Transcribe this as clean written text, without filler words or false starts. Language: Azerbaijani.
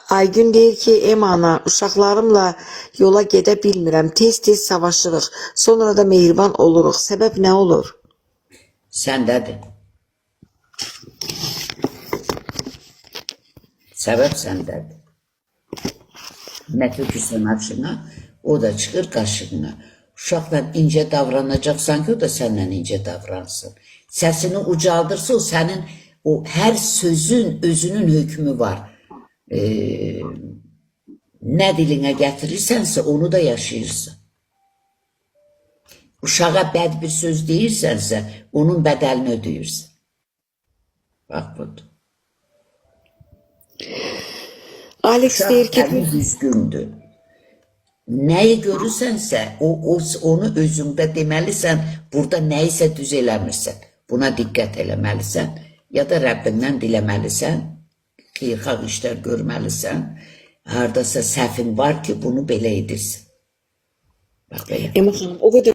Aygün deyir ki, Emana, uşaqlarımla yola gedə bilmirəm. Tez-tez savaşırıq. Sonra da mehriban oluruq. Səbəb nə olur? Səndədir. Səbəb səndədir. Nə tökürsən aşına, o da çıxır qaşığına. Uşaqla incə davranacaqsan ki, o da səndən incə davransın. Səsini ucaldırsa, o sənin o hər sözün özünün hökmü var. Ee, nə dilinə gətirirsənsə, onu da yaşayırsan. Uşağa bəd bir söz deyirsənsə, onun bədəlini ödəyirsən. Bax budur. Alex Uşaq deyir ki, sənin güzgündür. Nəyi görürsənsə, o onu özündə deməlisən, burada nəyisə düz eləmirsən. Buna diqqət eləməlisən ya da Rəbbindən diləməlisən, xeyirxah işlər görməlisən. Hardasa səhvin var ki, bunu belə edirsən. Bax belə. Ema xanım, o qədər